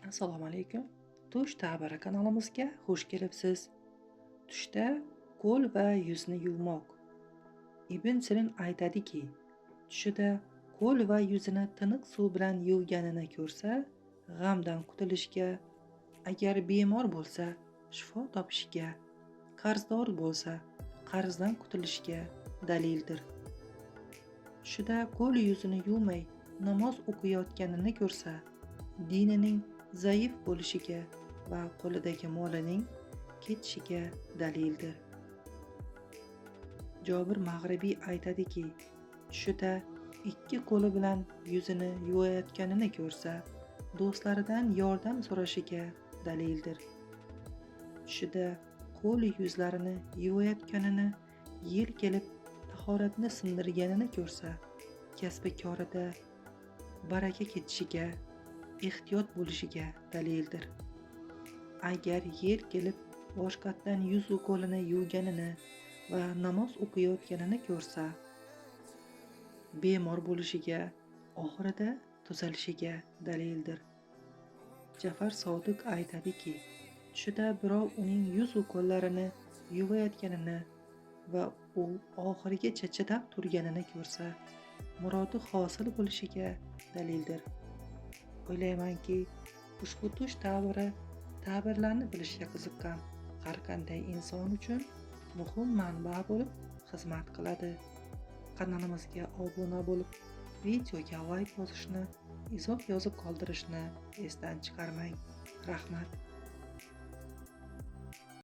Assalomu alaykum. Tush ta'biri kanalimizga xush kelibsiz. Tushda qo'l va yuzni yuvmoq. Ibn Sirin aytadiki, tushida qo'l va yuzini tiniq suv bilan yuvganini ko'rsa, g'amdan qutulishga, agar bemor bo'lsa, shifo topishiga, qarzdor bo'lsa, qarzdan qutulishga dalildir. Tushida qo'l yuzini yuvmay namoz o'qiyotganini ko'rsa, dinining zaif bo'lishiga va qo'lidagi molining ketishiga dalildir. Jobir Mag'ribiy aytadiki, tushida ikki qo'li bilan yuzini yuvayotganini ko'rsa, do'stlaridan yordam so'rashiga dalildir. Tushida qo'l yuzlarini yuvayotganini, yel kelib tahoratni sindirganini ko'rsa, kasbi korida baraka ketishiga, ehtiyot bo'lishiga dalildir. Agar yel kelib boshqatdan yuz-u qo'lini yuvganini va namoz o'qiyotganini ko'rsa, bemor bo'lishiga, oxirida tuzalishiga dalildir. Jafar Sodiq aytadiki, tushida birov uning yuz-u qo'llarini yuvayotganini va u oxirigacha chidab turganini ko'rsa, murodi hosil bo'lishiga dalildir. O'ylaymanki, ushbu tush ta'biri ta'birlarni bilishga qiziqqan har qanday inson uchun muhim manba bo'lib xizmat qiladi. Kanalimizga obuna bo'lib, videoga layk bosishni, izoh yozib qoldirishni esdan chiqarmang. Rahmat.